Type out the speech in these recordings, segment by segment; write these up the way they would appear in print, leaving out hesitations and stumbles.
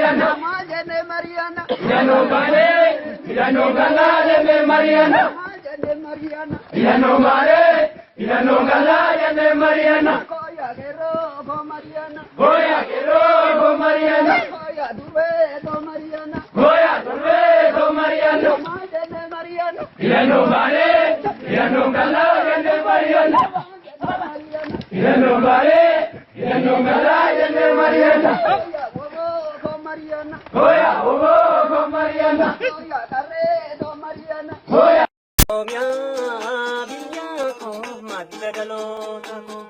mari'anna. Maal jennee mari'anna? Hidhannoo baanee hidhannoo galaa jennee mari'anna. Maal jennee mari'anna? Hidhannoo baanee hidhannoo galaa jennee mari'anna. Koya qeerroo koo mari'anna. Gooya qeerroo koo mari'anna. Koya duree koo mari'anna. Gooya durbee koo mari'anna. Maal jennee mari'anna? Hidhannoo baanee hidhannoo galaa jennee mari'anna. Maal jennee mari'anna? Hidhannoo baanee hidhannoo galaa jennee mari'anna. Koya woboo koo mari'anna. Gooya oboo koo mari'anna. Koya qarree koo mari'anna. Gooya. Oromiyaa biyya koo madda dhaloota koo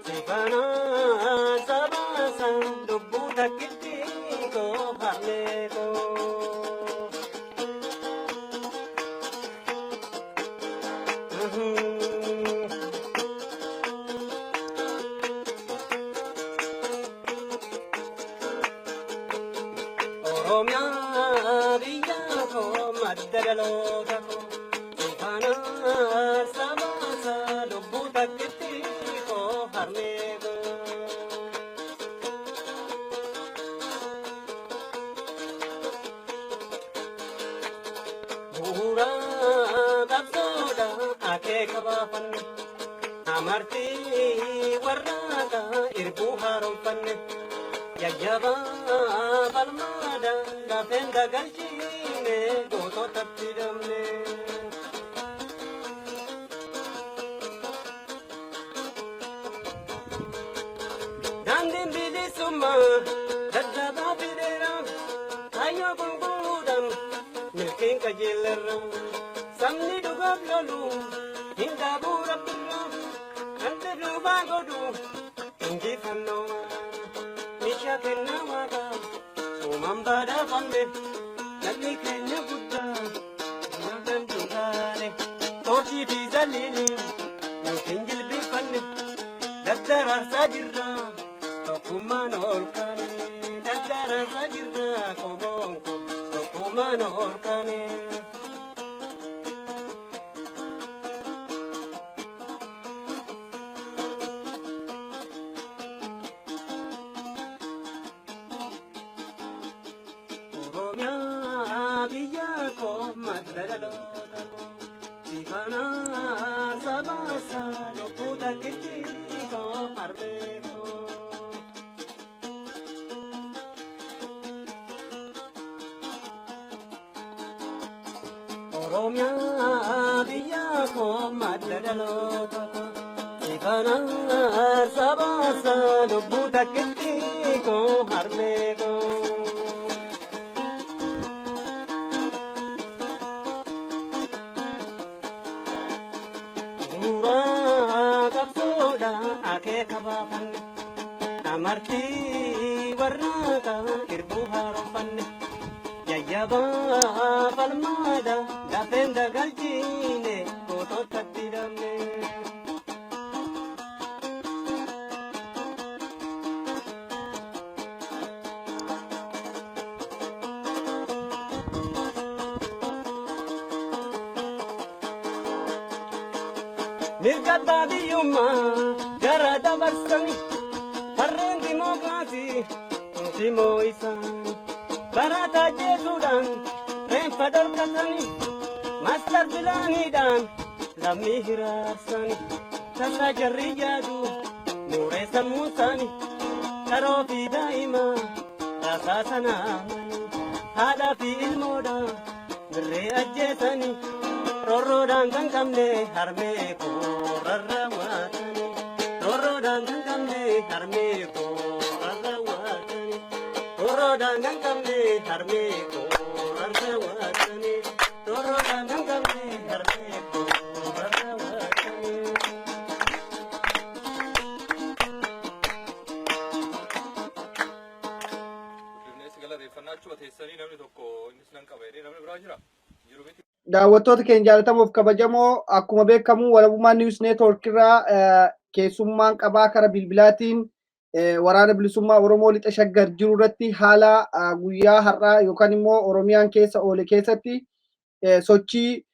sifanaa sabaasa lubbuu takkitti koo harmee koo. Oromiyaa biyya koo madda dhaloota koo sifanaa sabaasa lubbuu takkitti koo harmee koo. Bu'uura qabsoodha akeeka baafanne amartii warraaqa irbuu haaromfanne yayyaba falmaadha lafeen dagalchiine goototatti hidhamne. Daandiin bilisummaa dadhabaa fidheera kaayyoo qulqulluudhaan milkiin qajeelarra sabni dhugaaf lolu hin dhaabuu rabbirra kan duubaa godhu injifannoo meeshaa kennaa waaqa uumaan badhaafamne namni keenya guddaa nafan dungaane toortii fi zaliilii yookiin jilbifanne daddaraarsaa jirra tokkummaan ol kaane daddaraarsaa jirra qomoon koo tokkummaan ol kaane. Oromiyaa biyya koo madda dhaloota koo sifanaa sabaasa lubbuu takkitti koo harbee koo. Oromiyaa biyya koo madda dhaloota koo sifanaa sabaasa lubbuu takkitti koo harbee koo. Suuraa qabsoodha akeeka baafanne amartii warraaqa irbuu haaromfanne yayyabaa falmaadha lafeen dagalchiine goototatti hidhamne. Mirga abbaa biyyummaa gara dabarsani farreen dimookiraasii mootimoo isaan barataa jeesuudhaan reenfa dhorkatani maastar pilaaniidhaan lammii hiraarsani tasaa jarri yaadu muuree sammuu isaanii qaroo fi daa'ima raasaa sana amanii haadhaa fi ilmoodha mirree ajjeesanii roorroodhaan kan qabne harmee koo rarraawwatanii roorroodhaan kan qabne harmee koo rarraawwatanii roorroodhaan kan qabne harmee koo rarraawwatanii roorroodhaan kan qabne harmee koo rarraawwatanii. Guddifnees galateeffannaa achuma teessanii namni tokko innis nan qaba jedhee namni biraa jira. Jiru miti. Daawwattoota keenya jaalatamuuf kabajamoo, akkuma beekamu Walabummaa News Network irraa keessummaan qabaa kara bilbilaatiin Waraana Bilisummaa Oromoo lixa Shaggar jiru irratti haala guyyaa har'aa yookaan immoo Oromiyaan keessa oole keessatti sochii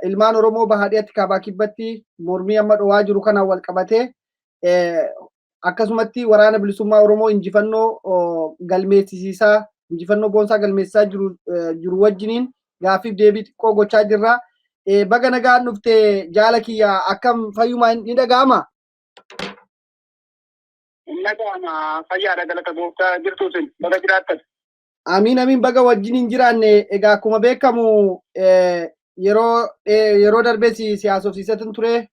ilmaan Oromoo bahaa dhiyaatti kaabaa kibbatti mormii amma dhowaa jiru kanaan wal qabatee, akkasumatti Waraana Bilisummaa Oromoo injifannoo galmeessisiisaa injifannoo boonsaa galmeessisaa jiru wajjiniin gaaffiif deebii xiqqoo gochaa jirra. Baga nagaan dhufte jaala kiyya, akkam, fayyumaa ni dhaga'ama? Inni dhaga'ama, fayyaadha, galata gooftaa. Jirtu isin, baga jiraattan. Amiin, amiin, baga wajjin hin jiraanne. Egaa akkuma beekamu yeroo darbee si haasofsiisatin ture,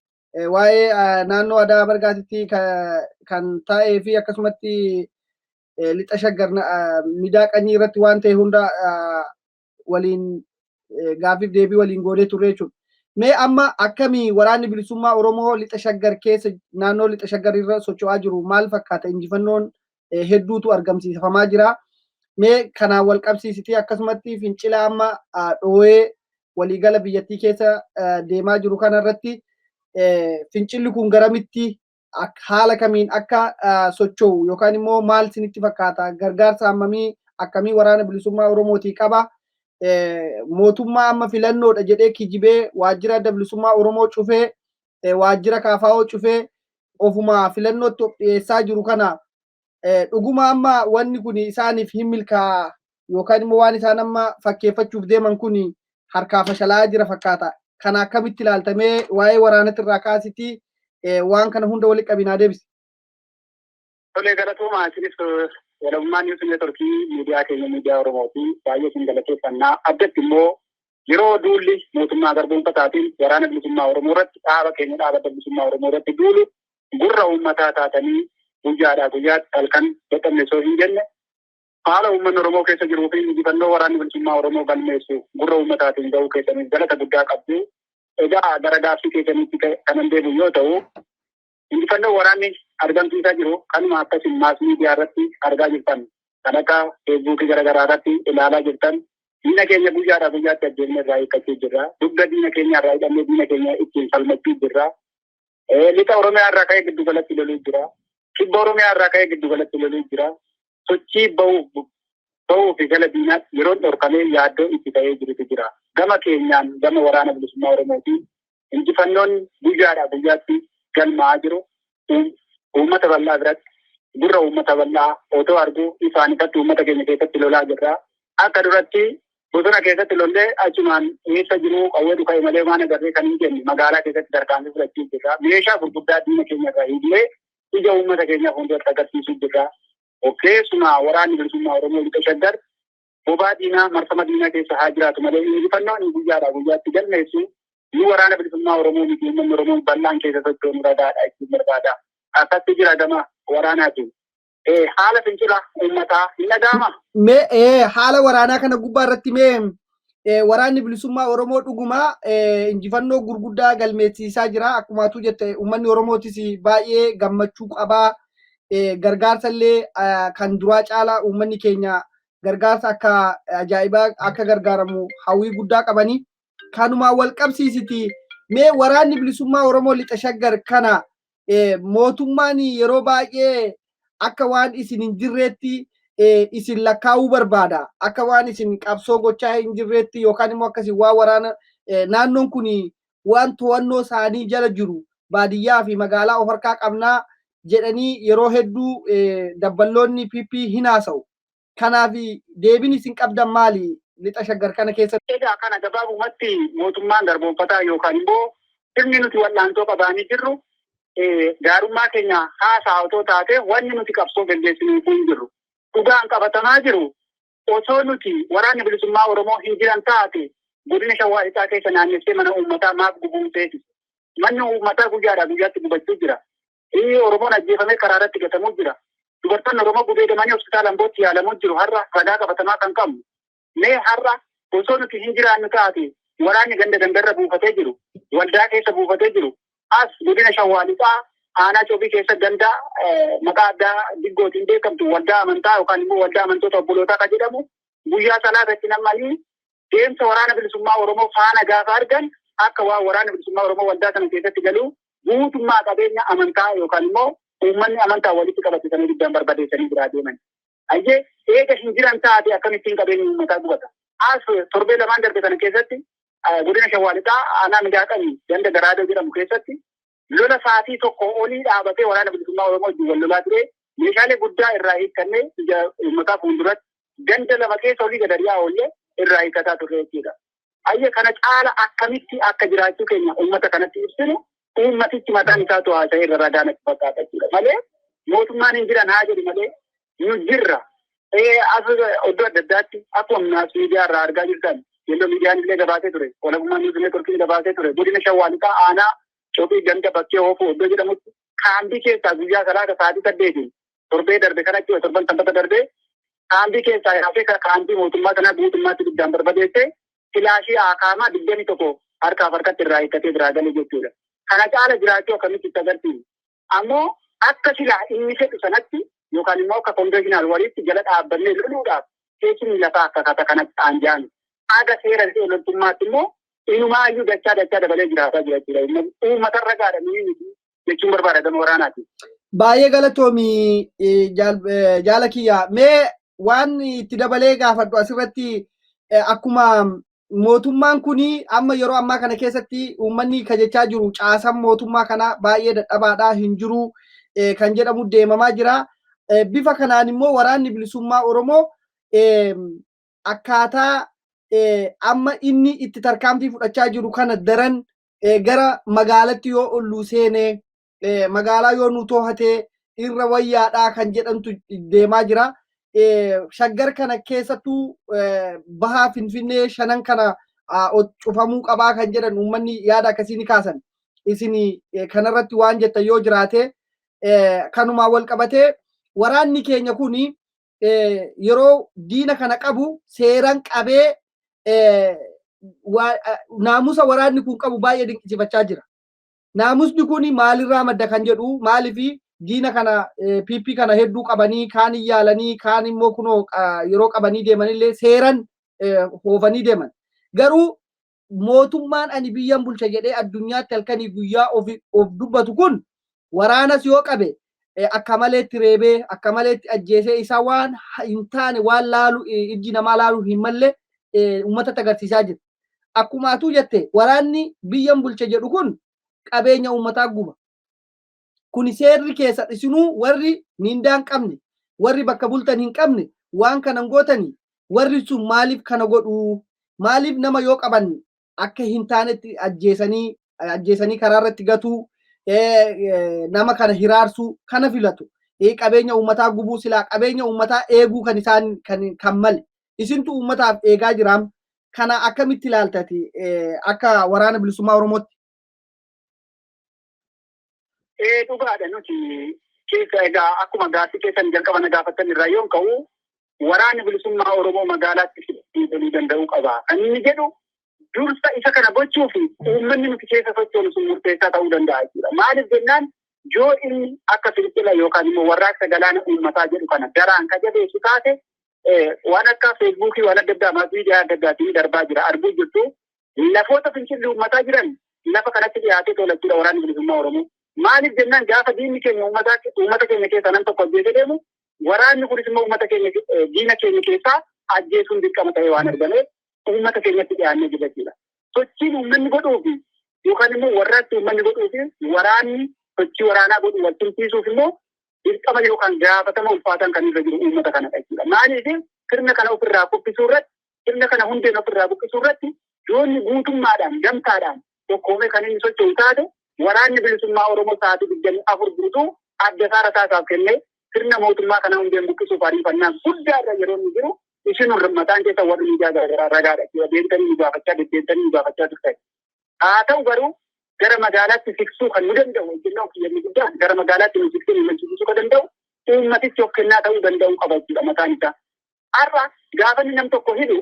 waa'ee naannoo Adaa Bargaatitti kan ta'ee fi akkasumatti Lixa Shaggar Midaa Qanyii irratti waan ta'e hunda waliin gaaffiif deebii waliin goonee turre jechuudha. Mee amma akkamii waraanni bilisummaa Oromoo Lixa Shaggar keessa, naannoo Lixa Shaggar irra socho'aa jiru maal fakkaata? Injifannoon hedduutu argamsiifamaa jira. Mee kanaan wal qabsiisitee akkasumatti fincila amma dhoo'ee waliigala biyyattii keessa deemaa jiru kana irratti fincilli kun garamitti, haala kamiin akka socho'u yookaan immoo maal isinitti fakkaata? Gargaarsa hammamii akkamii waraana bilisummaa Oromootii qaba? Mootummaa amma filannoodha jedhee kijibee waajjira Adda Bilisummaa Oromoo cufee, waajjira KFO cufee, ofuma filannootti of dhiyeessaa jiru kana dhuguma amma wanni kun isaaniif hin milkaa'a yookaan immoo waan isaan amma fakkeeffachuuf deeman kun harkaa fashalaa jira fakkaata? Kana akkamitti ilaaltamee waa'ee waraanatti irraa kaasitii waan kana hunda walitti qabinaa deebisi. Tolee, galatooma. Isinis Walabummaa News Networkii, miidiyaa keenya, miidiyaa Oromooti, baay'ee isin galateeffannaa. Addatti immoo yeroo duulli mootummaa garboomfataatiin waraana bilisummaa Oromoo irratti, dhaaba keenya, dhaaba Adda Bilisummaa Oromoo irratti duulu, gurra uummataa taatanii guyyaadhaa guyyaatti halkan dadhabne osoo hin jenne haala uummanni Oromoo keessa jiruu fi injifannoo waraanni bilisummaa Oromoo galmeessu gurra uummataatiin ga'uu keessaniif galata guddaa qabdu. Egaa gara gaaffii keessaniitti kanan deebi'u yoo ta'u, injifannoo waraanni argamsiisaa jiru kanuma akkasin mass media irratti argaa jirtan, kan akka Facebookii garaagaraa irratti ilaalaa jirtan. Diina keenya guyyaadhaa guyyaatti ajjeefne irraa hiikkachuu jirra. Dugda diina keenya irraa hidhannee diina keenya ittiin falmachuu jirra. Lixa Oromiyaa irraa ka'ee giddu galatti loluu jira. Kibba Oromiyaa irraa ka'ee giddu galatti loluu jira. Sochii ba'uu fi gala diinaatti yeroon dhorkamee yaaddoo itti ta'ee jirutu jira. Gama keenyaan, gama waraana bilisummaa Oromootiin, injifannoon guyyaadhaa guyyaatti galmaa'aa jiru uummata bal'aa biratti gurra uummata bal'aa otoo arguu ifaan ifatti uummata keenya keessatti lolaa jirra. Akka duratti bosona keessatti lollee achumaan eessa jiru, qawwee dhuka'e malee waan agarree kan hin jenne, magaalaa keessatti tarkaanfii fudhachuu jirra. Meeshaa gurguddaa diina keenya irraa hiiknee ija uummata keenyaa fuulduratti agarsiisuu jirra. Keessumaa waraanni bilisummaa Oromoo Lixa Shaggar bobaa diinaa, marfama diinaa keessa haa jiraatu malee, injifannoon guyyaadhaa guyyaatti galmeessu nu waraana bilisummaa Oromoo miti, uummanni Oromoo bal'aan keessa sochoonu ragaadha jechuun barbaada. Akkatti jira gama waraanaatiin. Haala fincila uummataa hin dhaga'ama. Mee haala waraanaa kana gubbaa irratti, mee waraanni bilisummaa Oromoo dhuguma injifannoo gurguddaa galmeessisaa jira. Akkuma atuu jette uummanni Oromootis baay'ee gammachuu qabaa. Gargaarsa illee kan duraa caalaa uummanni keenya gargaarsa akka ajaa'ibaa akka gargaaramu hawwii guddaa qabanii. Kanumaan wal qabsiisiti. Mee waraanni bilisummaa Oromoo Lixa Shaggar kana mootummaan yeroo baay'ee akka waan isin hin jirreetti isin lakkaa'uu barbaada. Akka waan isin qabsoo gochaa hin jirreetti yookaan immoo akkasii waan waraana naannoon kun waan to'annoo isaanii jala jiru, baadiyyaa fi magaalaa of harkaa qabnaa jedhanii yeroo hedduu dabballoonni PP hin haasa'u. Kanaaf deebiin isin qabdan maali Lixa Shaggar kana keessatti? Egaa kana gabaabumatti mootummaan garboomfataa yookaan immoo sirni nuti wal'aansoo qabaanii jirru gaarummaa keenya haasaa otoo taate wanni nuti qabsoo geggeessinu hin jirru. Dhugaan qabatamaa jiru, osoo nuti waraanni bilisummaa Oromoo hin jiran taate godina Shawaa Lixaa keessa naannessee mana uummataa maaf gubuu teessise? Manni uummataa guyyaadhaa guyyaatti gubachuu jira. Oromoon ajjeefamee karaa irratti gatamuu jira. Dubartoonni Oromoo gudeedamanii hospitaala Ambootti yaalamuu jiru, har'a ragaa qabatamaa kan qabnu. Mee har'a osoo nuti hin jiraannu taate waraanni ganda gandarra buufatee jiru, waldaa keessa buufatee jiru, as godina Shawaa Lixaa aanaa Cobii keessa ganda maqaa addaa Diggootiin beekamtu, waldaa amantaa yookaan immoo waldaa amantoota obbolootaa kan jedhamu, guyyaa salaata itti nam'anii deemsa waraana bilisummaa Oromoo faana gaafa argan, akka waan waraana bilisummaa Oromoo waldaa sana keessatti galuu guutummaa qabeenya amantaa yookaan immoo uummanni amantaa walitti qabate sana ibiddaan barbadeessanii biraa deeman. Ayyee, eega hin jiran taate akkamittiin qabeenya uummataa gubata? As torbee lamaan darbe kana keessatti godina Shawaa Lixaa aanaa Midaaqanii ganda Garaadoo jedhamu keessatti lola sa'aatii 1 olii dhaabatee waraana bilisummaa Oromoo wajjin wal lolaa ture, meeshaalee guddaa irraa hiikkannee ija uummataa fuulduratti Ganda 2 keessa olii gad ari'aa oollee irraa hiikkataa turre jechuudha. Ayya kana caala akkamitti akka jiraachuu keenya uummata kanatti ibsinu uummatichi mataan isaatu haasa'ee irra ragaa natti fakkaata jechuudha. Malee mootummaan hin jiran haa jedhu malee nu jirra. As iddoo adda addaatti akkuma maas miidiyaa irraa argaa jirtan yelloo miidiyaan illee gabaasee ture. Walabummaan News Networkiin gabaasee ture. Godina Shawaa Lixaa aanaa Cophii ganda bakkee Hoofuu iddoo jedhamutti kaambii keessaa guyyaa salaata sa'aatii 8 torbee darbe kana jechuudha, torban sanbata darbee kaambii keessaa yaasee kaambii mootummaa kanaa guutummaatti ibiddaan barbadeessee filaashii akaamaa 21 harkaaf harkatti irraa hiikkatee biraa gale jechuudha. Kana caala jiraachuu akkamitti itti agarsiisu? Ammoo akka silaa inni fedhu sanatti yookaan immoo akka konveeshinaal walitti jala dhaabbannee loluudhaaf teessumni lafaa akka kata kanatti aanjaanu. Aga seera loltummaatti immoo inumaayyuu dachaa dachaa dabalee jiraataa jira jechuudha. Uummatarra gaadha miti jechuun barbaada gama waraanaati. Baay'ee galatoomi jaala kiyya. Mee waan itti dabalee gaafadhu asirratti, akkuma mootummaan kuni amma yeroo ammaa kana keessatti uummanni kajechaa jiru, caasan mootummaa kana baay'ee dadhabaadhaa hin jiru kan jedhamu deemamaa jira. Bifa kanaan immoo waraanni bilisummaa Oromoo akkaataa amma inni itti tarkaanfii fudhachaa jiru kana daran gara magaalatti yoo olluu seenee magaalaa yoo nu to'atee irra wayyaadhaa kan jedhamtu deemaa jira. Shaggar kana keessattuu bahaa Finfinnee shanan kana cufamuu qabaa kan jedhan uummanni yaada akkasii ni kaasan. Isin kanarratti waan jettan yoo jiraate, kanumaan wal qabatee waraanni keenya kuni yeroo diina kana qabu seeran qabee, naamusa waraanni kun qabu baay'ee dinqisiifachaa jira. Naamusni kun maalirraa madda kan jedhu, maaliifi diina kana PP kana hedduu qabanii kaan hin yaalanii, kaan immoo kunoo yeroo qabanii deemanillee seeran hoofanii deeman. Garuu mootummaan ani biyyan bulcha jedhee addunyaatti halkanii guyyaa of dubbatu kun waraanas yoo qabe akka maleetti reebee, akka maleetti ajjeesee, isaa waan hin taane, waan laalu ijji namaa laaluu hin malle uummatatti agarsiisaa jira. Akkuma atuu jette, waraanni biyyan bulcha jedhu kun qabeenya uummataa guba. Kuni seerri keessa isinuu warri miindaa hin qabne, warri bakka bultan hin qabne waan kana gootanii, warri sun maaliif kana godhuu? Maaliif nama yoo qaban akka hin taanetti ajjeesanii karaa irratti gatuu, nama kana hiraarsuu kana filatu? Qabeenya uummataa gubuu, silaa qabeenya uummataa eeguu kan isaan kan male. Isintu uummataaf eegaa jiraam. Kana akkamitti ilaaltati akka waraana bilisummaa Oromootti? Ee, dhugaadha. Nuti keessa egaa akkuma gaaffii keessan jalqaba na gaafattan irraa yoon ka'u, waraanni bilisummaa Oromoo magaalaatti galuu danda'uu qaba. Kan inni jedhu dursa isa kana gochuuf uummanni nuti keessa sochoonu sun murteessaa ta'uu danda'a jechuudha. Maaliif jennaan, yoo inni akka fincila yookaan immoo warraaqsa galaana uummataa jedhu kana daraan ka jabeessu taate, waan akka Feesbuukii, waan adda addaa, maas miidiyaa adda addaatiin darbaa jira arguu jirtu, lafoota fincilli uummataa jiran lafa kanatti dhiyaatee tola jechuudha waraanni bilisummaa Oromoo. Maaliif jennaan, gaafa diinni keenya uummata keenya keessaa nam tokko ajjeesee deemu, waraanni kunis immoo uummata keenya diina keenya keessaa ajjeesuun dirqama ta'ee waan argameef uummata keenyatti dhiyaannee jira jechuudha. Sochiin uummanni godhuu fi yookaan immoo warraaqsi uummanni godhuu fi waraanni sochii waraanaa godhu wal simsiisuuf immoo dirqama yookaan gaafatama ulfaataan kan irra jiru uummata kanadha jechuudha. Maaliif, sirna kana ofirraa kuffisuu irratti, sirna kana hundeen ofirraa buqqisuu irratti yoonni guutummaadhaan gamtaadhaan tokkoomee kan inni socho'u taate, waraanni bilisummaa Oromoo sa'aatii 24 guutuu adda isaa rasaasaaf kennee sirna mootummaa kana hundeen buqqisuuf ariifannaa guddaa irra yeroo inni jiru, isin mataan keessa warri miidiyaa garaagaraa ragaadha jechuudha. Deemtanii nu gaafachaa, deddeemtanii nu gaafachaa turtan. Haa ta'u garuu, gara magaalaatti siqsuu kan nu danda'u, ejjennoo kiyyanni guddaan gara magaalaatti nu siqsuu, nu malchisiisuu kan danda'u uummatichi of kennaa ta'uu danda'uu qaba jechuudha mataan isaa. Har'a gaafa inni nam tokko hidhu,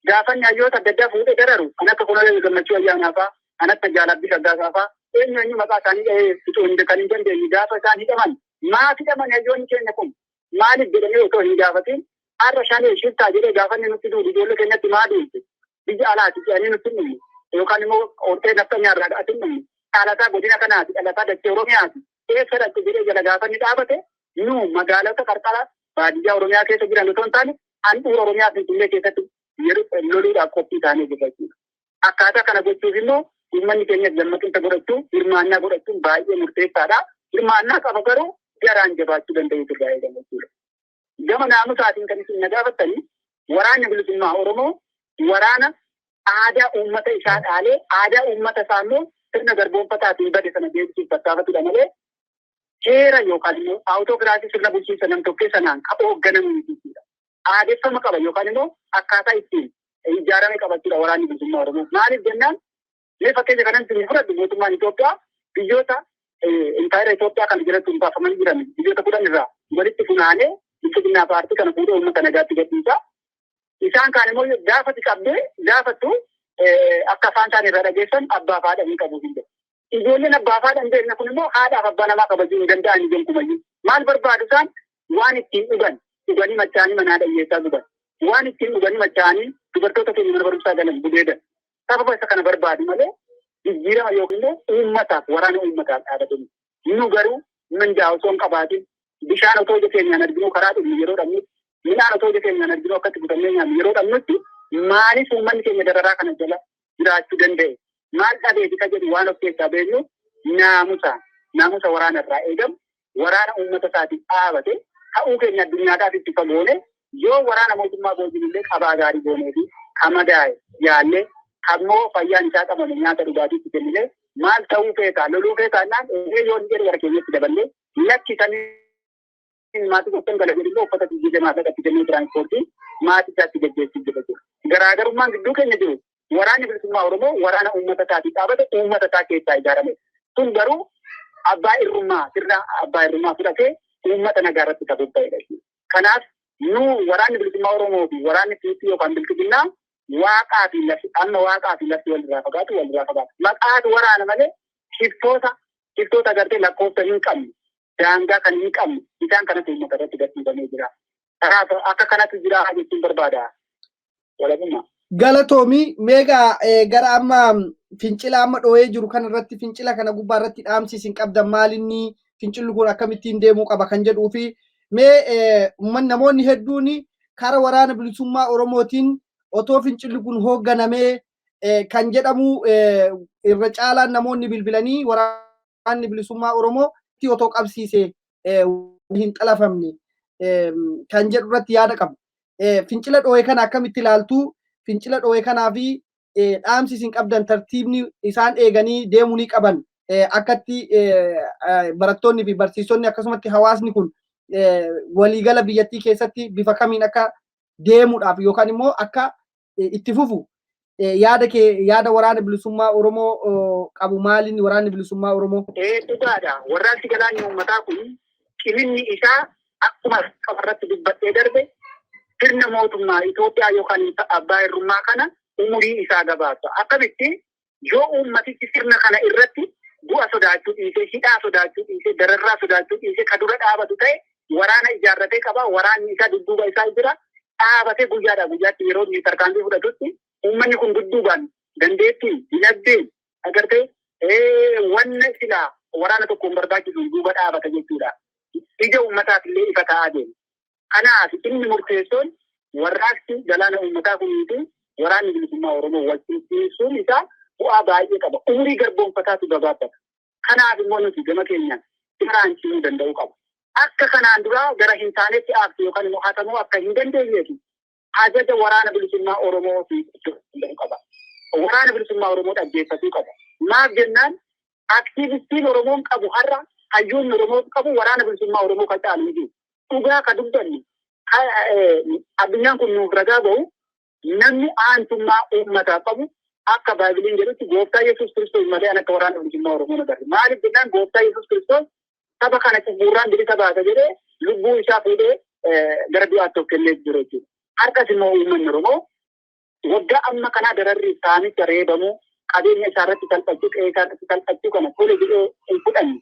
gaafa inni hayyoota adda addaa fuudhee dararu, kan akka Koloneel Gammachuu Ayyaanaa fa'aa, kan akka Jaalabbii Raggaasaa fa'aa, eenyu eenyu maqaa isaanii dhahee fixuu hin kan hin dandeenye, gaafa isaan hidhaman, maaf hidhaman hayyoonni keenya kun maaliif jedhamee otoo hin gaafatin, har'a shanee shiftaa jedhee gaafa inni nutti duulu, ijoollee keenyatti maa duulte, biyya alaati jedhanii nutti hin dhumne yookaan immoo hortee nafxanyaa irraa ati hin dhumne, dhalataa godina kanaati, dhalataa dachee Oromiyaati, eessa dhaqxe jedhee jala gaafa inni dhaabate, nu magaalota qarqara baadiyyaa Oromiyaa keessa jiran otoo hin taane handhuura Oromiyaa Finfinnee keessatti loluudhaaf qophii taanee jirra jechuudha. Akkaataa kana gochuuf immoo uummanni keenyas dammaqinsa godhachuu, hirmaannaa godhachuun baay'ee murteessaadha. Hirmaannaa qaba garuu garaan jabaachuu danda'uutu irraa eegama jechuudha. Gama naamusaatiin kan isin na gaafattanii, Waraanni bilisummaa Oromoo waraana aadaa uummata isaa dhaalee aadaa uummata isaa immoo sirna garboonfataatiin bade sana deebisuuf tattaafatudha malee seera yookaan immoo awutookiraasii sirna bulchiinsa nam-tokkee sanaan kan hoogganamu jechuudha. Aadeffama qaba yookaan immoo akkaataa ittiin ijaarame qabachuudha waraanni bilisummaa Oromoo. Maaliif jennaan, mee fakkeenya kanan isin fudhadhu, mootummaan Itoophiyaa biyyoota impaayera Itoophiyaa kana jalatti hundaafamanii jiran biyyoota 10 irraa walitti funaanee bilxiginnaa paartii kana fuudhee uummata nagaatti gadhiisa. Isaan kaan immoo gaafati qabdee gaafattu akka afaan isaanii irraa dhageessan abbaa fi haadha hin qabu hin jedhu. Ijoolleen abbaa fi haadha hin beekne kun immoo haadhaaf abbaa namaa kabajuu hin danda'an gonkumayyuu. Maal barbaadu isaan? Waan ittiin dhugan dhuganii machaa'anii manaa dhiyyeessaa guban. Waan ittiin dhuganii machaa'anii dubartoota keenya mana barumsaa galan gudeedan. Sababa isa kana barbaadu malee jijjiirama yookiin immoo uummataaf, waraana uummataaf dhaabatanii. Nu garuu mindaa osoo hin qabaatin, bishaan otoo ija keenyaan arginuu karaa dhugnu yeroo dhabnutti, midhaan otoo ija keenyaan arginuu akkatti butannee nyaannu yeroo dhabnutti, maaliif uummanni keenya dararaa kana jala jiraachuu danda'e? Maal dhabeeti ka jedhu waan of keessaa beeknu, naamusa waraana irraa eegamu, waraana uummata isaatiif dhaabate ta'uu keenya addunyaadhaaf itti fagoone, yoo waraana mootummaa boojinillee qabaa gaarii goonee fi ka madaa'e yaallee, kammoo fayyaan isaa qabame nyaata dhugaatiitti kennine, maal ta'uu feetaa, loluu feetaa naan ee yoo inni jedhu gara keenyatti daballee, lakki sanii maatii gooftaan gala jedhu immoo uffata jijjiirree maallaqa itti kennee tiraanspoortii maatii isaatti geggeessuu jira jechuudha. Garaagarummaan gidduu keenya jiru, waraanni bilisummaa Oromoo waraana uummata isaatii dhaabate, uummata isaa keessaa ijaarame. Kun garuu abbaa irrummaa, sirna abbaa irrummaa fudhatee uummata nagaa irratti kan bobba'edha jechuudha. Kanaaf nu waraanni bilisummaa Oromoo fi waraanni PP yookaan bilxiginnaa waaqaa fi lafti, amma waaqaa fi lafti walirraa fagaatu walirraa fagaatu. Maqaatu waraana malee shiftoota agartee lakkoofsa hin qabne, daangaa kan hin qabne, isaan kanatu uummata irratti gadhiifamee jira. Kanaaf akka kanatti jira jechuun barbaada. Walabummaa. Galatoomii. Meegaa gara amma fincila amma dhoo'ee jiru kana irratti, fincila kana gubbaa irratti dhaamsi isin qabdan maalinni, fincilli kun akkamittiin deemuu qaba kan jedhuu fi mee namoonni hedduun kara waraana bilisummaa Oromootiin otoo fincilli kun hoogganamee kan jedhamu, irra caalaan namoonni bilbilanii waraanni bilisummaa Oromoo otoo qabsiise hin xalafamne kan jedhu irratti yaada qabu. Fincila dhoo'e kana akkamitti ilaaltu? Fincila dhoo'e kanaa fi dhaamsi isin qabdan, tartiibni isaan eeganii deemuu ni qaban, akkatti barattoonni fi barsiisonni akkasumatti hawaasni kun waliigala biyyattii keessatti bifa kamiin akka deemuudhaaf yookaan immoo akka itti fufu, yaada kee, yaada waraana bilisummaa Oromoo qabu maaliin waraanni bilisummaa Oromoo? Ee, dhugaadha. Warraaqsi galaanni uummataa kun ciminni isaa akkuma qabarratti dubbadhee darbe, sirna mootummaa Itoophiyaa yookaan abbaa irrummaa kana umurii isaa gabaabsa. Akkamitti? Yoo uummatichi sirna kana irratti bu'a sodaachuu dhiisee, hidhaa sodaachuu dhiisee, dararraa sodaachuu dhiisee ka dura dhaabatu ta'e, waraana ijaarratee qaba. Waraanni isaa dudduuba isaa jira. Dhaabatee guyyaadhaa guyyaatti yeroo inni tarkaanfii fudhatutti uummanni kun dudduubaan dandeettiin, dinagdeen agartee wanna silaa waraana tokkoon barbaachisu duuba dhaabata jechuudha. Ija uummataaf illee ifa ta'aa deema. Kanaaf inni murteessoon warraaqsi galaana uummataa kunii fi waraanni bilisummaa Oromoo wal simsiisuun isaa bu'aa baay'ee qaba. Umurii garboonfataatu gabaabbata. Kanaaf immoo nuti gama keenyaan garaan cimuu danda'uu qaba. Akka kanaan duraa gara hin taanetti aaktu yookaan immoo hatamuu akka hin dandeenyeef ajaja waraana bilisummaa Oromoo fi danda'uu qaba. Waraana bilisummaa Oromoo dhaggeeffatuu qaba. Maaf jennaan, aktiivistiin Oromoon qabu har'a, hayyoonni Oromoon qabu waraana bilisummaa Oromoo kan caalu hin jiru. Dhugaa ka dubbanne, addunyaan kun nuuf ragaa bahu, namni aantummaa uummataa qabu akka Baaybiliin jedhutti gooftaa Yesuus Kiristoos malee an akka waraana bilisummaa Oromoo agarre. Maaliif jennaan, gooftaa Yesuus Kiristoos saba kana cubbuurraan bilisa baasa jedhee lubbuu isaa fuudhee gara du'aatti of kennee jiru jechuudha. Har'as immoo uummanni Oromoo waggaa amma kanaa dararri saamicha, reebamuu, qabeenya isaa irratti salphachuu, qe'ee isaa irratti salphachuu kana tole jedhee hin fudhanne.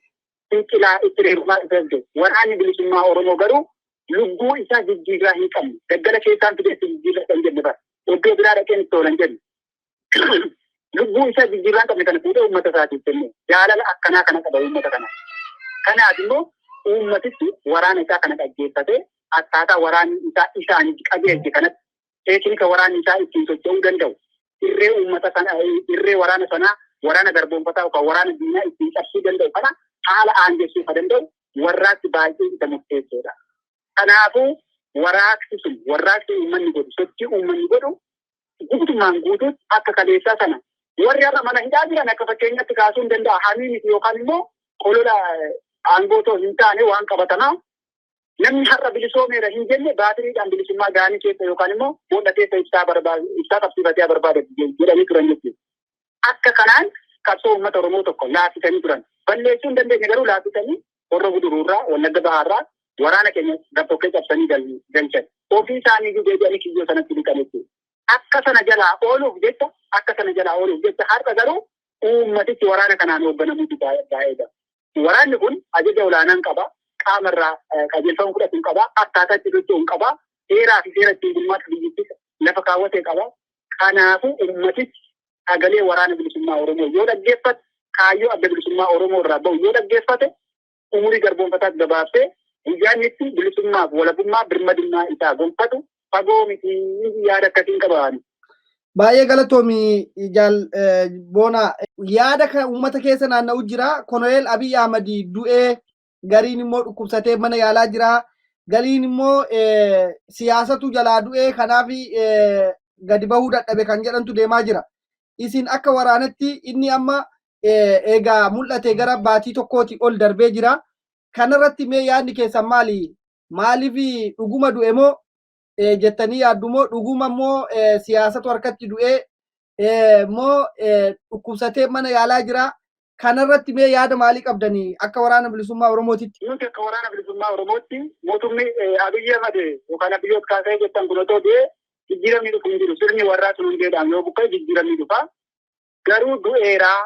Fincilaa itti reebamaa dhufeef jiru. Waraanni bilisummaa Oromoo garuu lubbuu isaa jijjiirraa hin qabne. Daggala keessaan fideetti jijjiirraa kan jenne bara. Iddoo biraa dhaqeen itti oolan jenne. Lubbuu isaa jijjiirraa hin qabne kana fuudhee uummata isaatiif kenne. Jaalala akkanaa kana qaba uummata kana. Kanaaf immoo uummatichi waraana isaa kana dhaggeeffatee akkaataa waraanni isaa isaan qajeelche kanatti, teeknika waraanni isaa ittiin socho'uu danda'u, irree uummata sana, irree waraana sanaa, waraana garboonfataa yookaan waraana diinaa ittiin cabsuu danda'u kana haala aangessuu ka danda'u warraaqsi baay'ee isa murteessoodha. Kanaafuu Waraaqsi sun, warraaqsi uummanni godhu, sochii uummanni godhu guutummaan guutuutti akka kaleessaa sana warri har'a mana hidhaa jiran akka fakkeenyatti kaasuu hin danda'a. Hamii miti yookaan immoo qolola aangoo otoo hin taane waan qabatamaa namni har'a bilisoomeera hin jenne baatiriidhaan bilisummaa gaanii keessa yookaan immoo boolla keessa ibsaa barbaadu, ibsaa qabsiifatee barbaada jedhanii turan jechuudha. Akka kanaan qabsoo uummata Oromoo tokko laaffisanii turan. Balleessuu hin dandeenye, garuu laaffisanii Horroo Guduruurraa, Wallagga Bahaarraa waraana keenya gartokkee cabsanii galchan. Ofii isaanii deebi'anii kiyyoo sanatti liqan jechuudha. Akka sana jalaa ooluuf jecha, akka sana jalaa ooluuf jecha har'a garuu uummatichi waraana kanaan hoogganamuutu baay'eedha. Waraanni kun ajaja olaanaan qaba. Qaama irraa qajeelfama fudhatu hin qaba. Akkaataa itti socho'u hin qaba. Heeraa fi seera ittiin bulmaata biyyattii lafa kaawwatee qaba. Kanaafuu uummatichi sagalee Waraana Bilisummaa Oromoo yoo dhaggeeffate, kaayyoo Adda Bilisummaa Oromoo irraa bahu yoo dhaggeeffate, umurii garboonfataas gabaabsee guyyaan itti bilisummaaf walabummaa birmadummaa isaa gonfatu fagoo miti, yaada akkasiin qaban. Baay'ee galatoomi, Jaal Boonaa. Yaada kan uummata keessa naanna'u jira. Koloneel Abiy Ahmad du'ee, gariin immoo dhukkubsatee mana yaalaa jira. Gariin immoo siyaasatu jalaa du'ee, kanaaf gadi bahuu dadhabe kan jedhantu deemaa jira. Isin akka waraanatti inni amma eegaa mul'ate gara baatii tokkooti ol darbee jira. Kanarratti mee yaadni keessan maali? Maaliif dhuguma du'e moo jettanii yaaddu, moo dhuguma immoo siyaasatu harkatti du'ee, moo dhukkubsatee mana yaalaa jira? Kanarratti mee yaada maalii qabdanii akka Waraana Bilisummaa Oromootitti? Nuti akka Waraana Bilisummaa Oromootti mootummi Abiyyi Ahmad yookaan Abiyyoot Kaasee jettan kun otoo du'ee jijjiiramni dhufu hin jiru. Sirni warraa sun hundeedhaan yoo buqqa'e jijjiiramni dhufa. Garuu du'eeraa,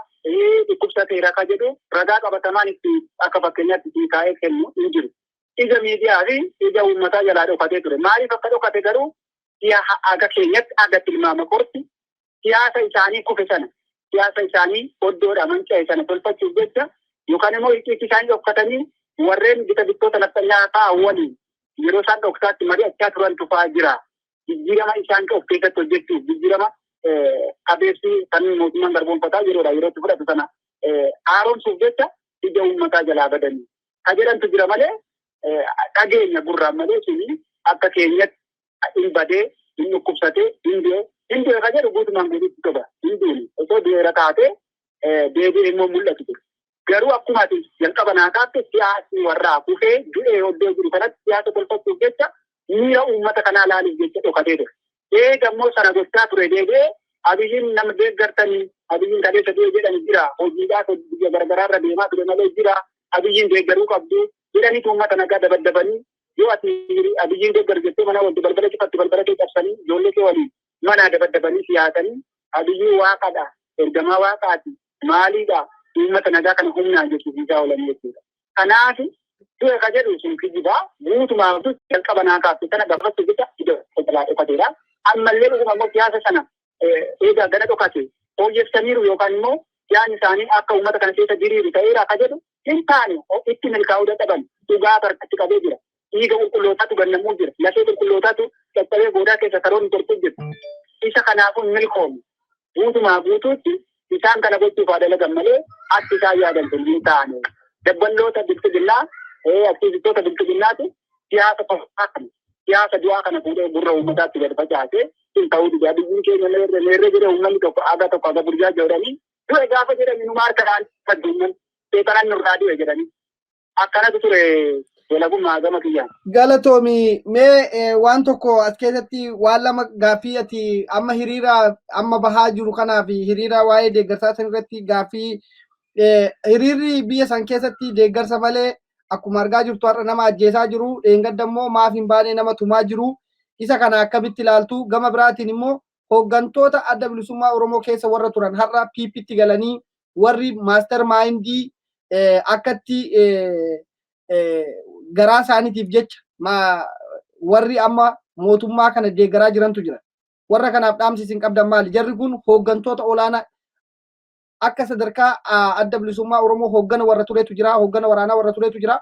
dhukkubsateera ka jedhu ragaa qabatamaan itti akka fakkeenyaatti itti kaa'ee kennu hin jiru. Ija miidiyaa fi ija uummataa jalaa dhokatee ture. Maaliif akka dhokate garuu aga keenyatti, aga tilmaama kootti, siyaasa isaanii kufe sana, siyaasa isaanii oddoodha manca'e sana tolfachuuf jecha yookaan immoo icciitii isaanii dhokfatanii warreen gita bittoota nafxanyaa fa'aa waliin yeroo isaan dhoksaatti mari'achaa turan tufaa jira. Jijjiirama isaan of keessatti hojjechuuf, jijjiirama qabeessi kan mootummaan garboonfataa yeroodha yerootti fudhatu sana haaromsuuf jecha ija uummataa jalaa badanii. Ka jedhantu jira malee, dhageenya gurraan malee, suni akka keenyatti hin badee, hin dhukkubsatee, hin du'e. Hin du'e ka jedhu guutumaan guutuutti soba. Hin duune. Osoo du'eera taatee deebi'ee immoo mul'atu ture. Garuu akkuma ati jalqaba naa kaafte, siyaasni warraa kufee du'ee oddoo jiru kanatti siyaasa tolfachuuf jecha, miira uummata kanaa laaluuf jecha dhokatee ture. Eega immoo sana gochaa ture deebi'ee Abiyyiin nama deeggartanii, Abiyyiin kaleessa du'e jedhani jira, hojiidhaaf biyya garagaraarra deemaa ture malee jira, Abiyyiin deeggaruu qabdu jedhaniitu uummata nagaa dabaddabanii, yoo ati Abiyyiin deeggaru jettee mana wanti balbala cufattu balbala kee cabsanii ijoollee kee waliin manaa dabaddabanii siyaasanii, Abiyyii waaqadha, ergamaa waaqaati, maaliidha, uummata nagaa kana humnaan jechisiisaa oolan jechuudha. Kanaaf du'e ka jedhu sun kijibaa guutumaa guutuutti jalqaba naa kaafte sana gaafachuuf jecha ija jalaa dhokateera. Ammallee dhuguma immoo siyaasa sana eegaa gana dhokate fooyyessaniiru yookaan immoo siyaasni isaanii akka uummata kana keessa diriiru ta'eera ka jedhu hin taane, itti milkaa'uu dadhaban. Dhugaa harkatti qabee jira. Dhiiga qulqullootaatu gannamuu jira. Lafee qulqullootaatu caccabee goodaa keessa karoonni torquu jira. Isa kanaafuu hin milkoomne. Guutumaa guutuutti isaan kana gochuuf haa dalagan malee akki isaan yaadan sun hin taane. Dabballoota bilxiginnaa, aktiivistoota bilxiginnaatu siyaasa tolfaa kana, siyaasa du'aa kana fuudhee gurra uummataatti gad facaasee sun ta'uu dide. Abiyyiin keenya meerre meerre jedhee uummanni tokko aga tokko aga burjaa jedhanii, du'e gaafa jedhani numa harka dhaan uummanni seexanan nurraa du'e jedhanii. Akkanatu ture walabummaa gama kiyyaan. Galatoomi. Mee waan tokko as keessatti, waan lama gaaffii ati amma hiriira amma bahaa jiru kanaa fi hiriira waa'ee deeggarsaa san irratti gaaffii, hiriirri biyya san keessatti deeggarsa malee akkuma argaa jirtu har'a nama ajjeesaa jiru, dheengadda immoo maaf hin baane nama tumaa jiru, isa kana akkamitti ilaaltu? Gama biraatiin immoo hooggantoota Adda Bilisummaa Oromoo keessa warra turan har'a PPtti galanii warri master mindii akkatti garaa isaaniitiif jecha warri amma mootummaa kana deeggaraa jirantu jira. Warra kanaaf dhaamsi isin qabdan maali? Jarri kun hooggantoota olaanaa akka sadarkaa Adda Bilisummaa Oromoo hooggana warra turetu jira, hooggana waraanaa warra turetu jira.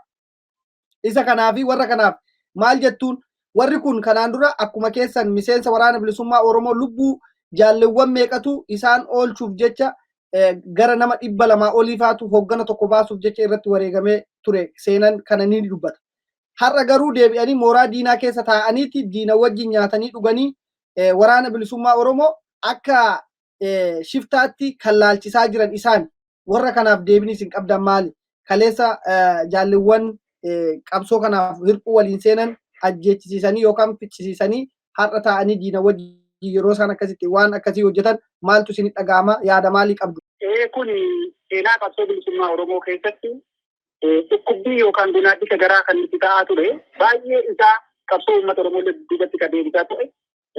Isa kanaafi warra kanaaf maal jettuun? Warri kun kanaan dura akkuma keessan miseensa Waraana Bilisummaa Oromoo, lubbuu jaalleewwan meeqatu isaan oolchuuf jecha gara nama 200 olii faatu hooggana tokko baasuuf jecha irratti wareegamee ture, seenan kana ni dubbata. Har'a garuu deebi'anii mooraa diinaa keessa taa'aniiti diina wajjin nyaatanii dhuganii waraana bilisummaa Oromoo akka shiftaatti kan laalchisaa jiran isaan. Warra kanaaf deebiin isin qabdan maali? Kaleessa jaalliwwan qabsoo kanaaf hirphuu waliin seenan ajjeechisiisanii yookaan ficcisiisanii har'a taa'anii diina wajjin yeroo isaan akkasitti waan akkasii hojjetan maaltu isin dhaga'ama? Yaada maalii qabdu? Kun seenaa qabsoo bilisummaa Oromoo keessatti dhukkubbii yookaan gonaaddisa garaa kan itti ta'aa ture, baay'ee isaa qabsoo uummata Oromoo duubatti kan deebisaa ture.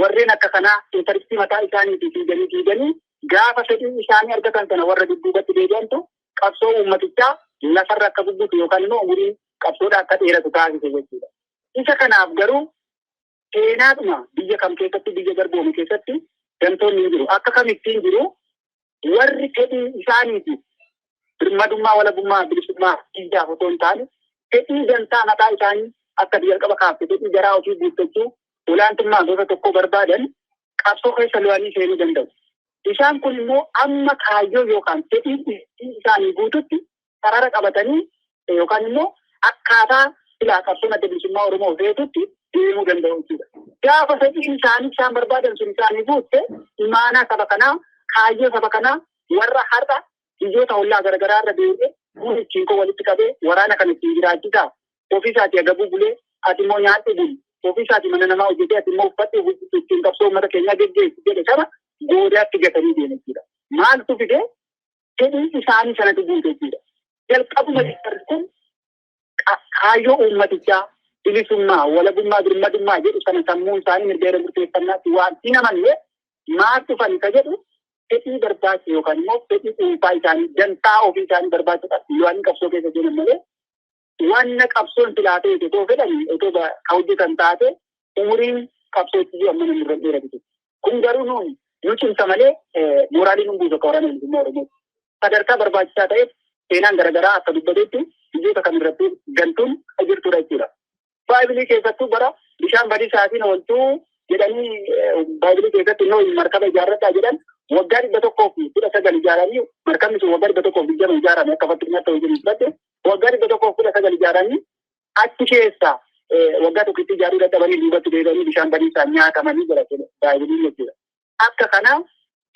Warreen akka kanaa interestii mataa isaaniitii fiiganii fiiganii gaafa fedhii isaanii argatan sana warra dudduubatti deebi'antu qabsoo uummatichaa lafarra akka bubbutu yookaan immoo umuriin qabsoodha akka dheeratu taasise jechuudha. Isa kanaaf garuu seenaadhuma biyya kam keessatti, biyya garboome keessatti gantoonni hin jiru. Akka kamittiin jiru, warri fedhii isaaniitiif birmadummaa, walabummaa, bilisummaa biyyaaf otoo hin taane fedhii dantaa mataa isaanii akka jalqaba kaafte fedhii garaa ofii guuttachuu, olaantummaa gosa tokkoo barbaadan qabsoo keessa lo'anii seenuu danda'u. Isaan kun immoo amma kaayyoo yookaan fedhii isaanii guututti sarara qabatanii yookaan immoo akkaataa silaa qabsoon adda bilisummaa Oromoo feetutti deemuu danda'u jechuudha. Gaafa fedhiin isaanii isaan barbaadan sun isaanii guutte, imaanaa saba kanaa, kaayyoo saba kanaa, warra har'a biyyoota ollaa garaagaraa irra deemee kun ittiin koo walitti qabee waraana kan ittiin jiraachisaa, ofiisaatii agabuu bulee ati immoo nyaadhu buli, ofiisaatii mana namaa hojjetee ati immoo uffadhu ittiin qabsoo uummata keenyaa geggeessu jedhe sana goodaatti gatanii deemu jechuudha. Maaltu fide? Fedhii isaanii sanatu guute jechuudha. Jalqabuma kun kaayyoo uummatichaa bilisummaa, walabummaa, birmadummaa jedhu sana sammuun isaanii mirga yeroo murteeffannaatti waan hin amanne, maal dhufan ka jedhu fedhii barbaachu yookaan immoo fedhii dhuunfaa isaanii, dantaa ofii isaanii barbaachuudhaaf lo'anii qabsoo keessa seenan malee, wanna qabsoon silaa ta'e otoo fedhanii otoo ka hojjetan taate umuriin qabsootti jiru amma namni irra dheeratu. Kun garuu nuun nu cimsa malee mooraalii nun buusu akka waraana bilisummaa Oromoo. Sadarkaa barbaachisaa ta'eef seenaan garaagaraa akka dubbatetti biyyoota kamirratti gantuun jirtudha jechuudha. Baaybilii keessattuu bara bishaan badiisaatiin ooltuu jedhanii, baaybilii keessatti Nohi markaba ijaarradhaa jedhan, waggaa 119 ijaaranii, markabni sun waggaa 120 ijaarame akka fakkeenyaatti ta'uu jiru fudhate, waggaa 119 ijaaranii achi keessa waggaa tokkotti ijaaruu dadhabanii duubatti deebi'anii bishaan badiisaan nyaatamanii jira baaybiliin jechuudha. Akka kana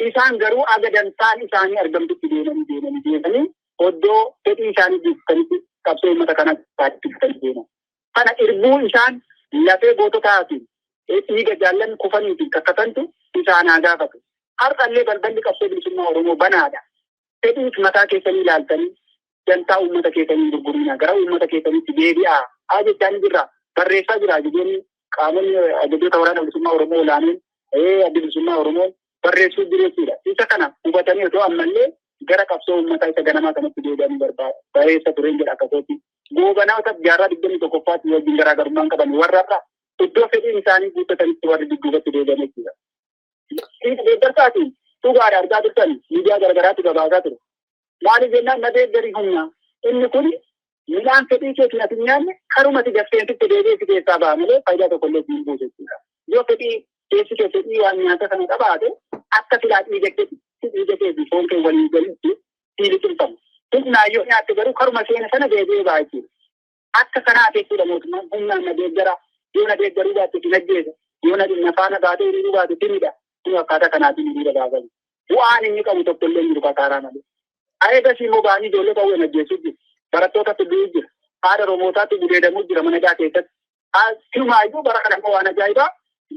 isaan garuu aga dantaan isaanii argamtutti deemanii deemanii deemanii oddoo fedhii isaanii guuttanitti qabsoo uummata kanaa itti deeman. Kana irbuu isaan lafee goototaa fi dhiiga jaallan kufaniitiin kakkatantu isaan haa gaafatu. Har'allee balballi qabsoo bilisummaa Oromoo banaadha. Fedhii mataa keessanii ilaaltanii dantaa uummata keessanii gurgurinaa, gara uummata keessaniitti deebi'aa. Haa jechaa ni jirra. Barreessaa jira ajajoonni, qaamonni ajajoota waraana bilisummaa Oromoo olaanoon, adda bilisummaa Oromoo barreessuu jiru jechuudha. Isa kana hubatanii otoo ammallee gara qabsoo uummataa isa ganamaa kanatti deebi'anii barbaada. Bareessa tureen jedha akka kootti. Goobanoota jaarraa 21ffaatti wajjin garaagarummaan qaban warra irraa iddoo fedhiin isaanii guuttatanitti warri dudduubatti deebi'an jechuudha. Deeggarsaatiin dhugaadha, argaa turtan, miidiyaa garaagaraatti gabaasaa ture. Maaliif jennaan, na deeggarii humna. Inni kun midhaan fedhii keetiin ati nyaanne karuma ati gaffeensitti deebi'ee si keessaa ba'a malee faayidaa tokko illee siin buusu jechuudha. Yoo fedhii keessi kee fedhii waan nyaata sana qabaate, akka silaa dhiiga keetti dhiiga kee fi foon kee waliin galitti sii liqimfamu. Humnaan yoo nyaatte garuu karuma seena sana deebi'ee ba'a jechuudha. Akka kanaa jechuudha, mootummaan humnaan na deeggara, yoo na deeggaruu baatte sin ajjeesa, yoo na faana baatee hiriiruu baate sinidha. Kun akkaataa kanaatiin hiriira baasani. Bu'aan inni qabu tokko illee hin jiru kasaaraa malee. Eegas immoo ba'anii ijoollee qawween ajjeesuu jiru. Barattootatti du'uu jira. Haadha Oromootaatti gudeedamuu jira mana hidhaa keessatti. Siumaayyuu bara kana immoo waan ajaa'ibaa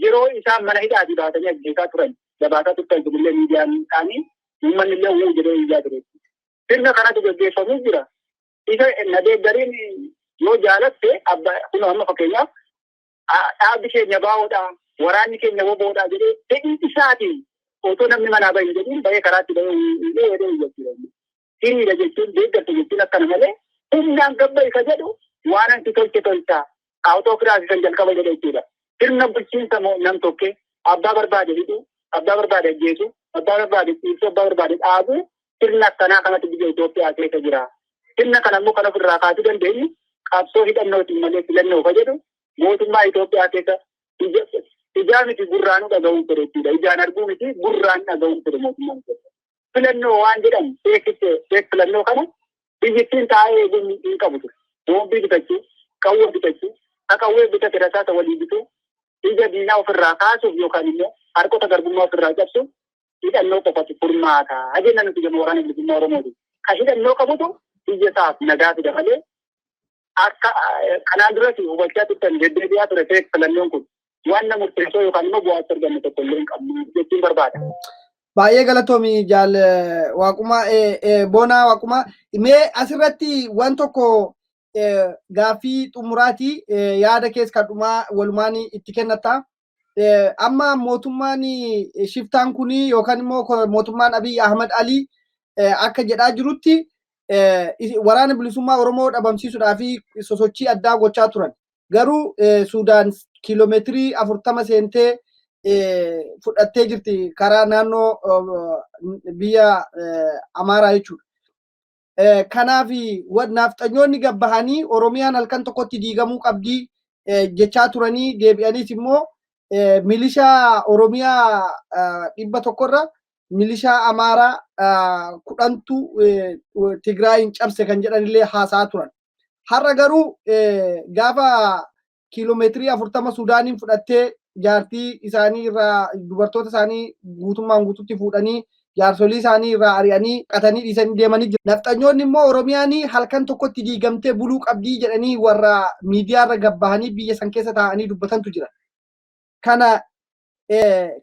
yeroo isaan mana hidhaatii baasanii ajjeesaa turan gabaasaa turtan, illee miidiyaan isaanii uummanni illee wuu jedhee iyyaa ture. Sirna kanatu gaggeeffamuu jira. Isa na deeggariin yoo jaalatte abbaa kun amma fakkeenyaaf dhaabbi keenya baa'oodha, waraanni keenya woboodha jedhee fedhii isaatiin otoo namni manaa bahin jedhiin bahee karaatti bahee illee jedhee jechuudha. Hiriira jechuun, deeggarsa jechuun akkana malee humnaan gabba'i ka jedhu waan anti tolche tolcha autocracy kan jalqaba jedhe jechuudha. Sirna bulchiinsa nam tokkee abbaa barbaade hidhuu, abbaa barbaade ajjeesuu, abbaa barbaade ciibsuu, abbaa barbaade dhaabuu, sirna akkanaa kanatu biyya Itoophiyaa keessa jira. Sirna kana immoo kan ofirraa kaasuu dandeenyu qabsoo hidhannootiin malee filannoo ka jedhu mootummaa Itoophiyaa keessa ijaa miti gurraanuu dhaga'uun fedhe jechuudha. Ijaan arguu miti gurraan dhaga'uun fedhe mootummaan Itoophiyaa. Filannoo waan jedhamu feek filannoo kana biyyittiin taa'ee eeguun hin qabu ture. Boombii bitachuu, qawwee bitachuu, Qawwee bitate rasaasa walii bituu, ija diinaa ofirraa kaasuuf yookaan immoo harkota garbummaa ofirraa cabsuuf hidhannoo qofatu furmaata jenna nuti gama Waraana Bilisummaa Oromooti. Ka hidhannoo qabutu biyya isaaf nagaa fida malee akka kanaan duras hubachaa turtan deddeebi'aa ture ta'e filannoon kun waan na murteessoo yookaan immoo bu'aa itti arganne tokko illee hin qabnu jechuun barbaada. Baay'ee galatoomi Jaal Waaqumaa, Boonaa Waaqumaa. Mee asirratti waan tokko gaaffii xumuraati, yaada kees kan dhumaa walumaan itti kennatta. Amma mootummaan shiftaan kun yookaan immoo mootummaan Abiy Ahmad Ali akka jedhaa jirutti Waraana Bilisummaa Oromoo dhabamsiisuudhaa fi sosochii addaa gochaa turan. Garuu Suudaan kiiloomeetirii 40 seentee fudhattee jirti karaa naannoo biyya Amaaraa jechuudha. Kanaaf naafxanyoonni gabbahanii Oromiyaan halkan tokkotti diigamuu qabdii jechaa turanii, deebi'aniis immoo milishaa Oromiyaa 100rra milishaa Amaaraa 10tu Tigraayin cabse kan jedhanillee haasa'aa turan. Har'a garuu gaafa kiiloomeetirii 40 Suudaaniin fudhattee, jaartii isaanii irraa, dubartoota isaanii guutummaan guututti fuudhanii, jaarsolii isaanii irraa ari'anii, qatanii dhiisanii deemanii jiru. Nafxanyoonni immoo Oromiyaan halkan tokkotti diigamtee buluu qabdii jedhanii warra miidiyaarra gabbahanii biyya san keessa taa'anii dubbatantu jira. Kana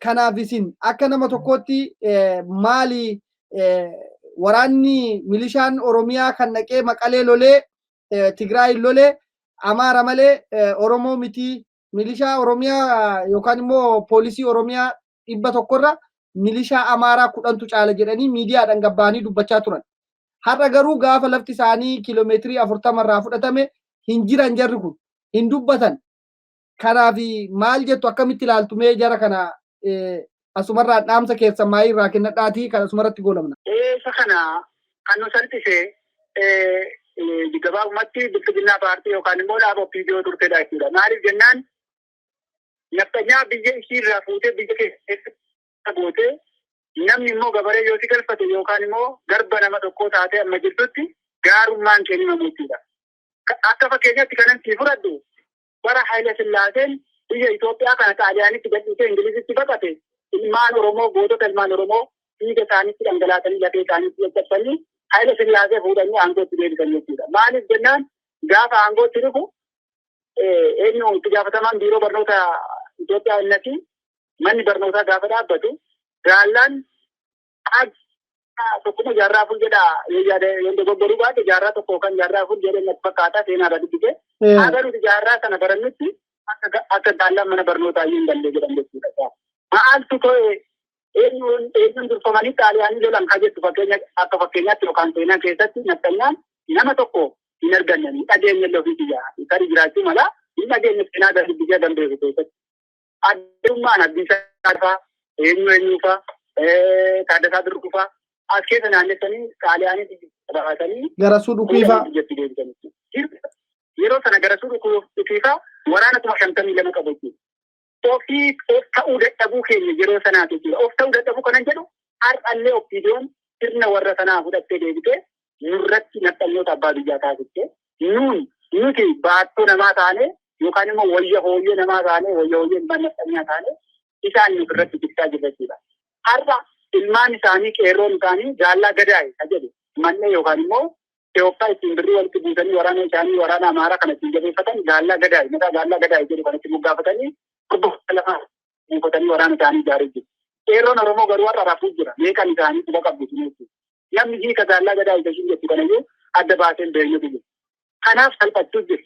kanaaf isin akka nama tokkootti maali, waraanni milishaan Oromiyaa kan dhaqee Maqalee lolee, Tigraay lolee Amaara malee Oromoo miti, milishaa Oromiyaa yookaan immoo poolisii Oromiyaa 100rra milishaa Amaaraa 10tu caala jedhanii miidiyaadhaan gabbahanii dubbachaa turan. Har'a garuu gaafa lafti isaanii kiiloomeetirii 40 irraa fudhatame hin jiran, jarri kun hin dubbatan. Kanaaf maal jettu, akkamitti ilaaltu mee jara kana? Asumarraa dhaamsa keessan maayii irraa kennadhaatii kan asumarratti goolabna. Isa kana kan nu salphise gabaabumatti Bilxiginnaa paartii yookaan immoo dhaaba OPDO turtedha jechuudha. Maaliif jennaan, nafxanyaa biyya ishii irraa fuutee biyya keessa gootee, namni immoo gabaree yoo si galfate yookaan immoo garba nama tokkoo taatee amma jirtutti gaarummaan kee himamu jechuudha. Akka fakkeenyaatti kanan sii fudhadhu, bara Haayila Sillaaseen biyya Itoophiyaa kana Xaaliyaanitti gadhiisee Ingilizitti baqate, ilmaan Oromoo, gootota ilmaan Oromoo dhiiga isaaniitti dhangalaasanii, lafee isaaniitti caccabsanii Haayila Sillaasee fuudhanii aangootti deebisan jechuudha. Maaliif jennaan, gaafa aangootti dhufu eenyu itti gaafatamaan biiroo barnoota Itoophiyaa innati manni barnootaa gaafa dhaabbatu gaallaan tokkuma jaarraa 4 jedha, yoo dogoggoruu baate jaarraa 1 kan jaarraa 4 jedhee natti fakkaata seenaarra dubbise. Haga nuti jaarraa sana barannutti akka gaallaan mana barnootaa iyyuu hin galle jedhan jechuudha. Maaltu ta'e, eenyuun eenyuun durfamanii Xaaliyaanii lolan kan jettu fakkeenya akka fakkeenyaatti yookaan seenaa keessatti nafxanyaan nama tokko hin arganne, hin dhageenye illee, ofii kiyya tarii jiraachuu mala, hin dhageenye seenaa dubbisee gan beeku keessatti. Addummaan Abdiisaa fa'aa, eenyu eenyu fa'aa, Taaddasaa Birruu fa'aa as keessa naannessanii Xaaliyaanii baasanii Garasuu Dhukii fa'aa. Biyyatti deebisan. Yeroo sana Garasuu Dhukii fa'aa waraana 52,000 qabu jechuudha. Ofii of ta'uu dadhabuu keenya yeroo sanaati jechuudha. Of ta'uu dadhabuu kanan jedhu, har'allee OPDOn sirna warra sanaa fudhattee deebitee nurratti nafxanyoota abbaa biyyaa taasifte, nuun nuti baattoo namaa taane yookaan immoo wayya hooyyee namaa taane, wayya hooyyee ilmaan nafxanyaa taane isaan nuuf irratti tiksaa jirra jechuudha. Har'a ilmaan isaanii, qeerroon isaanii Gaallaa Gadaay ka jedhu mannee yookaan immoo Itoophiyaa ittiin birrii walitti buusanii waraana isaanii, waraana Amaaraa kana ittiin jabeeffatan, Gaallaa Gadaay, maqaa Gaallaa Gadaay jedhu kanatti moggaafatanii 200 buufatanii waraana isaanii ijaarii jiru. Qeerroon Oromoo garuu har'a rafuu jira. Meeqan isaanii quba qabdu sun jechuudha. Namni hiika Gaallaa Gadaay isa jettu kanayyuu adda baasee hin beeknetu jira. Kanaaf salphachuu jira.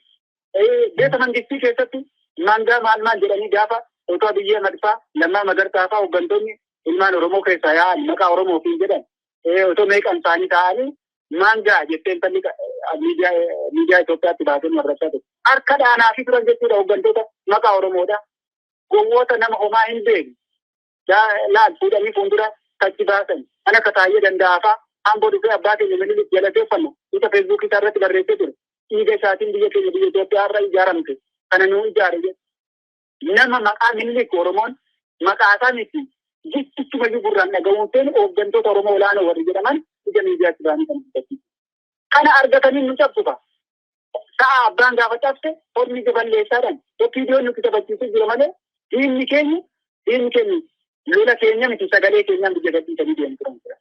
Beeta mangistii keessatti mangaa maal maal jedhanii gaafa otoo Abiyyi Ahmad fa'aa, Lammaa Magarsaa fa'aa, hooggantoonni ilmaan Oromoo keessaa yaa'an maqaa Oromoo ofiin jedhan otoo meeqan isaanii taa'anii mangaa jettee intalli miidiyaa Itoophiyaatti baatee nu arrabsaa ture. Harka dhaanaa fi turan jechuudha hooggantoota maqaa Oromoodha. Gowwoota nama homaa hin beekne. Laal fuudhanii fuuldura tachi baasan. Kan akka Taayyee Danda'aa fa'aa Amboo dhufee abbaa keenya Minilik galateeffanna isa Feesbuukii isaa irratti barreessee ture. Dhiiga isaatiin biyya keenya, biyya Itoophiyaa irra ijaaramte kana nuu ijaare jedhe. Nama maqaa Minilik Oromoon maqaa isaa miti jechichumayyuu gurraan dhaga'uun seenu, hooggantoota Oromoo olaanoo warri jedhaman ija miidiyaatti ba'anii kan dubbatan. Kana argatanii nu cabsu fa'a. Sa'a abbaan gaafa cabse hormi balleessaadhaan OPDOn nuti taphachiisuu jira malee diinni keenya lola keenya miti, sagalee keenyaan biyya gadhiisanii deemu turan jira.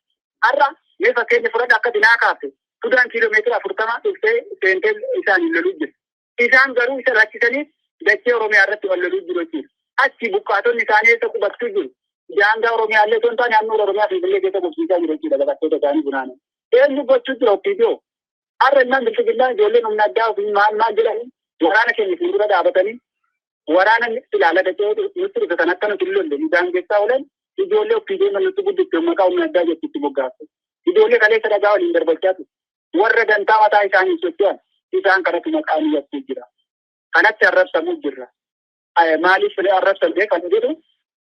Har'a mee fakkeenya fudhadha, akka dinaa kaafte Sudaan kiiloomeetira 40 dhuftee seentee isaaniin loluu jiru. Isaan garuu isa rakkisanii dachee Oromiyaa irratti wal loluu jiru jechuudha. Achi buqqaatonni isaanii eessa qubachuu jiru? Daangaa Oromiyaa illee osoo hin taane handhuura Oromiyaa Finfinnee keessa qubsiisaa jiru jechuudha baqattoota isaanii funaanan. Eenyu gochuu jira? OPDO. Har'a ilmaan bilxiginnaa, ijoolleen humna addaa ofii maal maal jedhanii waraana keenya fuuldura dhaabatanii waraana ilaala dachee nutti dhufe kan akka nuti hin lolle nu daangessaa oolan, ijoollee OPDO nutti gudditte maqaa humna addaa jettu itti moggaafte. Ijoollee kaleessa dhagaa waliin darbachaa ture. Warra dantaa mataa isaanii socho'an isaan kanatti maqaa nu yakkuu jira. Kanatti arrabsamuu jirra. Maaliif arrabsamee kan jedhu,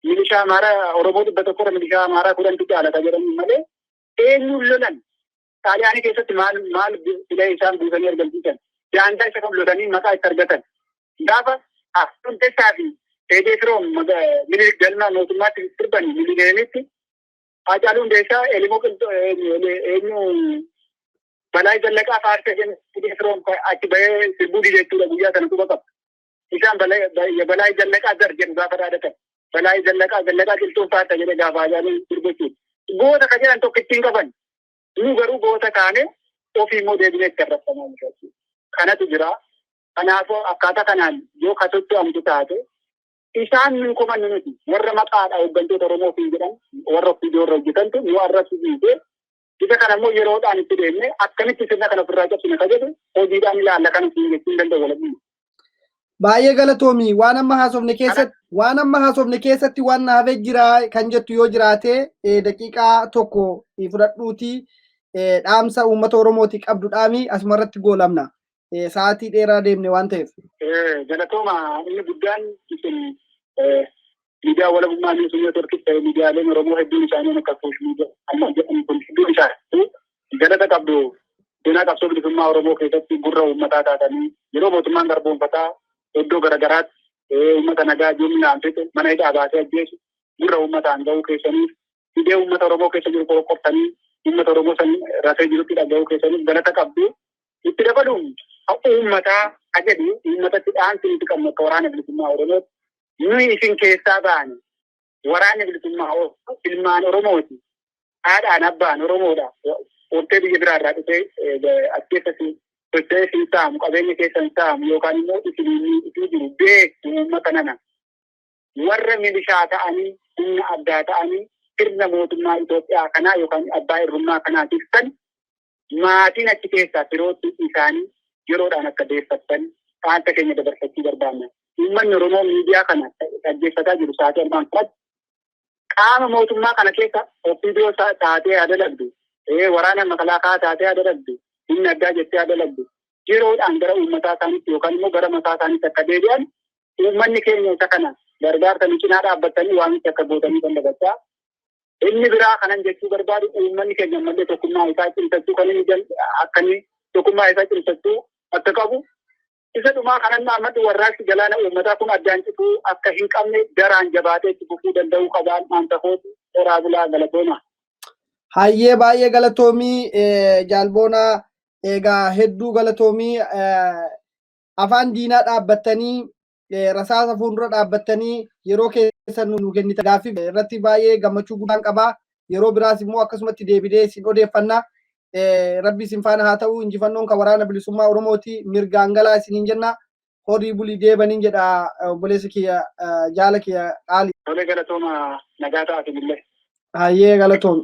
milishaa Amaaraa Oromoo 100rra milishaa Amaaraa 10tu caalata jedhanii malee eenyuun lolan? Xaaliyaanii keessatti maal maal filee isaan buusanii argamsiisan? Daangaa isa kam lolanii maqaa itti argatan? Gaafa Hundeessaa fi Teedee Firoom Minilik galma mootummaatti sirbanii milineemitti, Haacaaluu Hundeessaa Elimoo eenyu Balaa Zallaqaa faarsee Teedee Firoom achi bahee sirbuu dide jechuudha, guyyaa sana quba qaba. Isaan Balaa Zallaqaa zar jedhu gaafa dhaadatan. Balaa Zallaqaa Zallaqaa qilxuun faarsa jedhe gaafa Haacaaluun sirbu. Goota ka jedhan tokko ittiin qaban. Nu garuu goota taane ofii immoo deebinee itti arrabsamaa jira. Kanatu jira. Kanaafuu akkaataa kanaan yoo ka socho'amtu taate, isaan nu komannu nuti warra maqaadha hooggantoota Oromoo ofiin jedhan, warra ofii irra hojjetantu nu arrabsiisee, isa kana immoo yeroodhaan itti deemne akkamitti sirna kana ofirraa cabsine ka jedhu hojiidhaan ilaalla kan ittiin jechuun danda'u walabni. Baay'ee galatoomi. Waan amma haasofne keessatti waan na hafee jira kan jettu yoo jiraate, daqiiqaa tokko fudhadhuutii dhaamsa uummata Oromooti qabdu dhaami, asuma irratti goolamna. Sa'aatii dheeraa deemne waan ta'eef. Galatooma. Inni guddaan isin miidiyaa Walabummaa News Networkis ta'e miidiyaaleen Oromoo hedduun isaanii akka social media amma jedhamu kun hedduun isaanii galata qabdu. Seenaa qabsoo bilisummaa Oromoo keessatti gurra uummataa taatanii yeroo mootummaan garboonfataa iddoo garaagaraatti uummata nagaa jumlaan fixe, mana hidhaa baasee ajjeesu, gurra uummataan ga'uu keessaniif, hidhee uummata Oromoo keessa jiru qoqqoftanii uummata Oromoo san rafee jirutti dhaga'uu keessaniif galata qabdu. Itti dabaluun uummataa jedhu, uummatatti dhaamsi nuti qabnu akka Waraana Bilisummaa Oromootti, nuyi isin keessaa baane Waraanni Bilisummaa Oromoo ilmaan Oromooti. Haadhaan abbaan Oromoodha. Hortee biyya biraarraa dhufee as keessatti socho'ee isin saamu, qabeenya keessan saamu yookaan immoo isin miidhuu jiru beektu, uummata nana. Warra milishaa ta'anii, humna addaa ta'anii sirna mootummaa Itoophiyaa kanaa yookaan abbaa irrummaa kanaa tiksan, maatiin achi keessaa firootti isaanii yeroodhaan akka deeffattan dhaamsa keenya dabarfachuu barbaanna. Uummanni Oromoo miidiyaa kana dhaggeeffataa jiru sa'aatii armaan kanatti qaama mootummaa kana keessa OPDO taatee haa dalagdu, waraana makalaakaa taatee haa dalagdu, humna addaa jettee haa dalagdu, yeroodhaan gara uummataa isaaniitti yookaan immoo gara mataa isaaniitti akka deebi'an uummanni keenya isa kana gargaarsa nu cinaa dhaabbatanii waamicha akka gootanii kan dabarsaa. Inni biraa kanan jechuu barbaadu, uummanni keenya ammallee tokkummaa isaa cimsachuu kan inni akka inni tokkummaa isaa cimsachuu akka qabu. Isa dhumaa kanan dhaammadhu, warraaqsi galaana uummataa kun addaan cituu akka hin qabne daraan jabaatee itti fufuu danda'uu qabaan dhaamsa kooti. Horaa bulaa, galatooma. Hayyee, baay'ee galatoomii jaalboonaa. Egaa hedduu galatoomii. Afaan diinaa dhaabbattanii, rasaasa fuuldura dhaabbattanii yeroo keessan nu kennitan gaaffii irratti baay'ee gammachuu guddaan qabaa. Yeroo biraas immoo akkasumatti deebinee isin odeeffanna. Rabbi isin faana haa ta'u. Injifannoon kan Waraana Bilisummaa Oromooti. Mirgaan galaa isiniin jenna. Horii bulii deebaniin jedha, obboleessa kiyya, jaala kiyya qaali. Tolee, galatooma, nagaa ta'aa illee. Hayyee, galatoom.